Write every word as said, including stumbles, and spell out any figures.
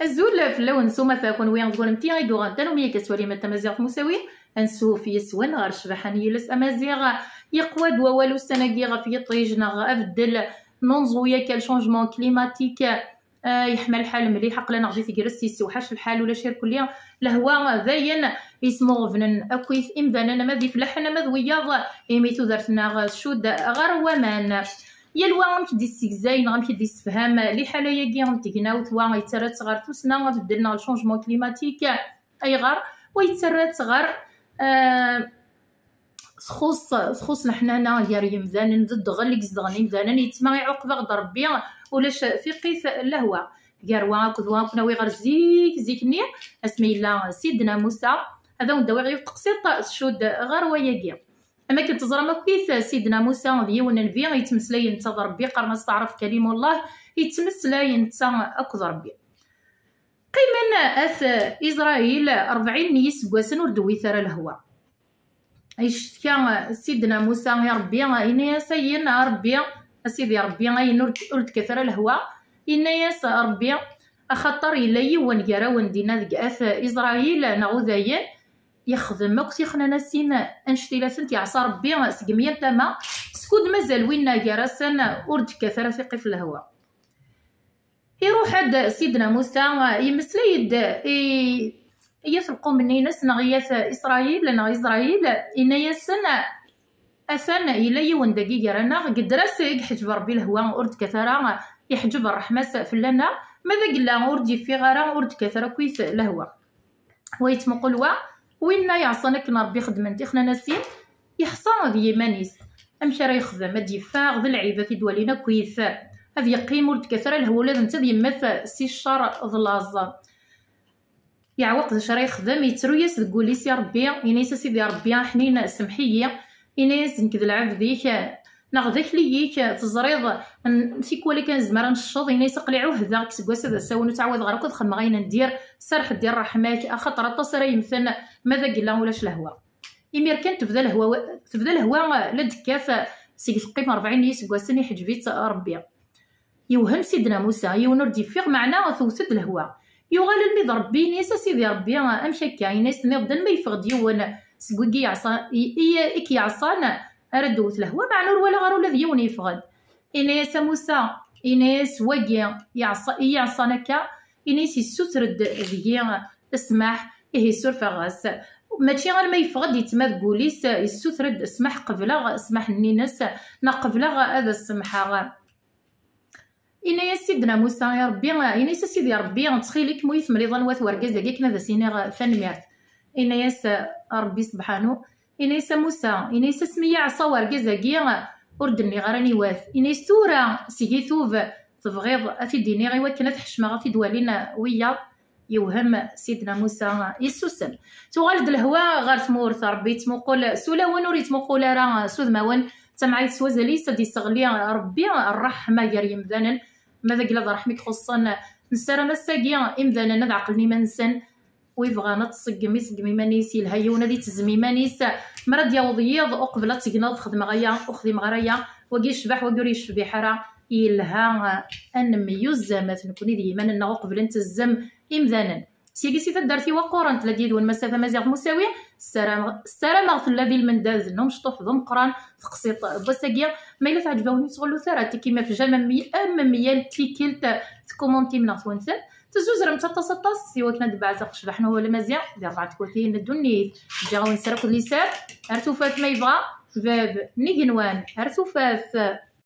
Azul fell-awen s umata, kunwi d kunemti i yuɣen tanumi akka tettwalim At Tamaziɣt Musawi. Ansuf yes-wen ɣer ccbaḥa n yiles amaziɣ. Yeqwa-d wawal ussan-agi ɣef yiṭij neɣ abeddel n unẓu, yakk le changement climatique. Ah, yeḥma lḥal mliḥ, aql-aneɣ di tegrest, yessewḥac lḥal, ulac irkelli. Lehwa dayen yesmuɣebnen akkit imdanen, ama d ifellaḥen ama d wiyaḍ, imi tudert-nneɣ tcudd ɣer waman. Yal wa amek d-issegzay neɣ amek d-issefham liḥala-agi n tegnawt, wa yettarra-tt ɣer tussna, abeddel neɣ le changement climatique. Ayɣer? Wa yettarra-tt ɣer, ah, txuṣṣ, txuṣṣ leḥnana gar yimdanen, d ddɣel i izedɣen imdanen, yettma iɛuqeb-aɣ-d Rebbi, ulac tiqqit lehwa. Gar wa akked wa, ad ken-awiɣ ɣer zik, zik-nni, asmi yella Sidna Musa, ad awen-d-awiɣ yiwet teqsiṭ tcudd ɣer wayagi. Am akken teẓram akkit, Sidna Musa d yiwen n nnbi, yettmeslay netta d Rebbi, qqaren-as taɛrabt kalimullah, yettmeslay netta akked Rebbi. Qqimen at Isṛayil rebɛin n yiseggasen ur d-tewwit ara lehwa. Yeccetka Sidna Musa i Rebbi, yenna-yas: "Ayen a Rebbi, a Sidi Rebbi, ayen ur d-, ur d-tekkat ara lehwa." Yenna-yas Rebbi: "Axaṭer yella yiwen gar-awen dinna deg at Isṛayil, neɣ udayen, yexdem akk tixnanasin annect-ilatent, yeɛṣa Rebbi seg meyal tama, skud mazal winna gar-asen ur d-tekkat ara tiqqit lehwa." Iruḥ-d Sidna Musa, yemmeslay-d i, i yat lqum-nni-ines, neɣ i yat Isṛayil, neɣ Isṛayil, yenna-yasen: "Atan yella yiwen dagi gar-aneɣ, deg ddras i yeḥǧeb Rebbi lehwa, ur d-tekkat ara, yeḥǧeb ṛṛeḥma-s fell-aneɣ, ma d agella ur d-yeffiɣ ara, ur d-tekkat ara akkit lehwa." Wa yettmuqul wa, winna yeɛṣan akken Rebbi xedmen tixnanasin, yeḥṣa d yiman-is. Amek ara yexdem? Ad d-yeffeɣ d lɛib, ad t-id-walin akkit. Ad yeqqim ur d-tekkat ara lehwa, ula d netta ad yemmet si ccer d laẓ. Yeɛweq d acu ara yexdem, yettru-yas deg wul-is i Rebbi, yenna-yas: "A Sidi Rebbi, aḥnin, semmeḥ-iyi." Yenna-yas: "Nekk d lɛebd-ik, neɣ d akli-ik, teẓriḍ, n-, tikwal kan nezmer ad necceḍ." Yenna-yas: "Aql-i ɛuhdeɣ-k seg wass-a d asawen, ur ttɛawadeɣ ara akk ad xedmeɣ ayen n dir, serreḥ-d i ṛṛeḥma-k, axaṭer aṭas ara yemmten, ma d agella ulac lehwa." Imir kan tebda lehwa, tebda lehwa la d-tekkat, seg teqqim rebɛin n yiseggasen iḥǧeb-itt Rebbi. Yewhem Sidna Musa, yiwen ur d-yeffiɣ, meɛna tewwet-d lehwa. Yuɣal almi d Rebbi, yenna-yas: "A Sidi Rebbi, amek akka?" Yenna-yas: "Tenniḍ-d, alma yeffeɣ-d yiwen seg wigi yeɛṣa-, i, i, i k-yeɛṣan, ara d-tewwet lehwa, meɛna ur walaɣ ara ula d yiwen yeffeɣ-d." Yenna-yas: "A Musa," yenna-yas, "wagi yeɛṣa-, i yeɛṣan akka," yenna-yas, "yessuter-d deg-i ssmaḥ, ihi ssurfeɣ-as." Mačči arma yeffeɣ-d yettma deg wul-is, yessuter-d ssmaḥ, qebleɣ ssmaḥ-nni-ines, neɣ qebleɣ ad as-semḥeɣ. Yenna-yas Sidna Musa i Rebbi, yenna-yas: "A Sidi Rebbi, ttxil-k, mu yi-temliḍ anwa-t wergaz-agi akken ad as-iniɣ tanemmirt." Yenna-yas Rebbi sebḥanu, yenna-yas: "A Musa," yenna-yas, "asmi yeɛṣa wergaz-agi, ur d-nniɣ ara aniwa-t." Yenna-yas: "Tura, seg itub, tebɣiḍ ad t-id-iniɣ i wakken ad t-ḥecmeɣ, ad t-id-walin wiyaḍ?" Yewhem Sidna Musa, yessusem. Tuɣal-d lehwa ɣer tmurt, Rebbi yettmuqul s ulawen, ur yettmuqul ara s udmawen. D tamɛayt s wazal-is ad d-yesseɣli Rebbi ṛṛeḥma gar yimdanen. Ma d agella d ṛṛeḥma i ixuṣṣen, nessaram ass-agi imdanen ad ɛeqlen iman-nsen. Wi bɣan ad tṣeggem, iṣeggem iman-is, yelha yiwen ad ittezzem iman-is. Mi ara d-yaweḍ yiḍ, uqbel ad tegneḍ: "Xedmeɣ aya, ur xdimeɣ ara aya, wagi yecbeḥ, wagi ur yecbiḥ ara." Yelha ad nemyuzzam at nekkni d yiman-nneɣ uqbel ad ntezzem imdanen. Sigi si taddart-iw aqquren, tella-d yid-wen Massa Tamaziɣt Musawi, ssarameɣ, ssarameɣ tella di lmendad n umecṭuḥ d umeqqran teqsiṭ n wass-agi. Ma yella teɛǧeb-awen, ur ttɣullut ara, tikki ma f j'aime am, am myal tikkelt, tkumuntim neɣ twensen, tezuzremt aṭas aṭas i wakken ad d-beɛzeɣ ccbaḥ n wawal amaziɣ di rebɛa tkurtiyin n ddunit. Ǧǧiɣ-awen sser akked liser, ar tufat ma yebɣa bab n igenwan, ar tufat.